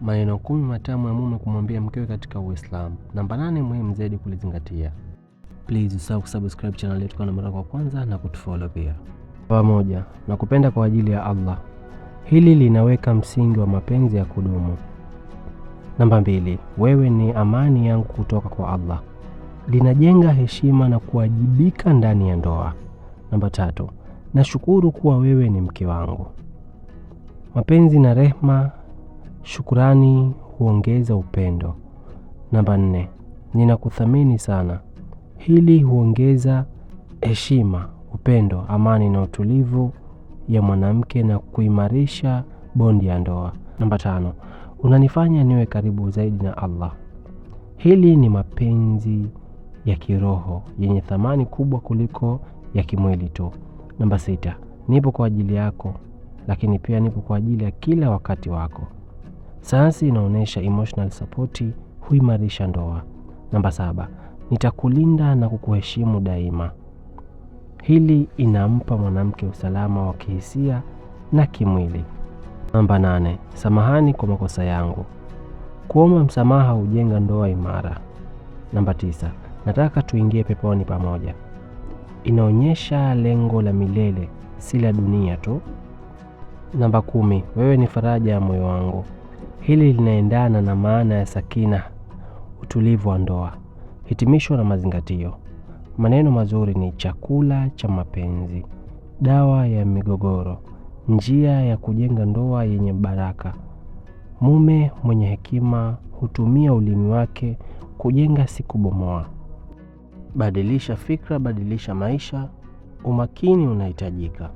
Maneno 10 matamu ya mume kumwambia mkewe katika Uislamu. Namba 8 muhimu zaidi kulizingatia. Please usahau kusubscribe channel yetu kwa mara kwa kwanza na kutufollow pia. Pamoja na kupenda kwa ajili ya Allah. Hili linaweka msingi wa mapenzi ya kudumu. Namba 2, wewe ni amani yangu kutoka kwa Allah. Linajenga heshima na kuwajibika ndani ya ndoa. Namba 3, nashukuru kuwa wewe ni mke wangu. Mapenzi na rehma, shukurani huongeza upendo. Namba 4, ninakuthamini sana. Hili huongeza heshima, upendo, amani na utulivu ya mwanamke na kuimarisha bondi ya ndoa. Namba 5, unanifanya niwe karibu zaidi na Allah. Hili ni mapenzi ya kiroho yenye thamani kubwa kuliko ya kimwili tu. Namba 6, nipo kwa ajili yako, lakini pia nipo kwa ajili ya kila wakati wako. Sayansi inaonyesha emotional support huimarisha ndoa. Namba 7, nitakulinda na kukuheshimu daima. Hili inampa mwanamke usalama wa kihisia na kimwili. Namba 8, samahani kwa makosa yangu. Kuomba msamaha hujenga ndoa imara. Namba 9, nataka tuingie peponi pamoja. Inaonyesha lengo la milele, si la dunia tu. Namba 10, wewe ni faraja ya moyo wangu. Hili linaendana na maana ya sakina, utulivu wa ndoa. Hitimisho na mazingatio. Maneno mazuri ni chakula cha mapenzi, dawa ya migogoro, njia ya kujenga ndoa yenye baraka. Mume mwenye hekima hutumia ulimi wake kujenga, si kubomoa. Badilisha fikra, badilisha maisha. Umakini unahitajika.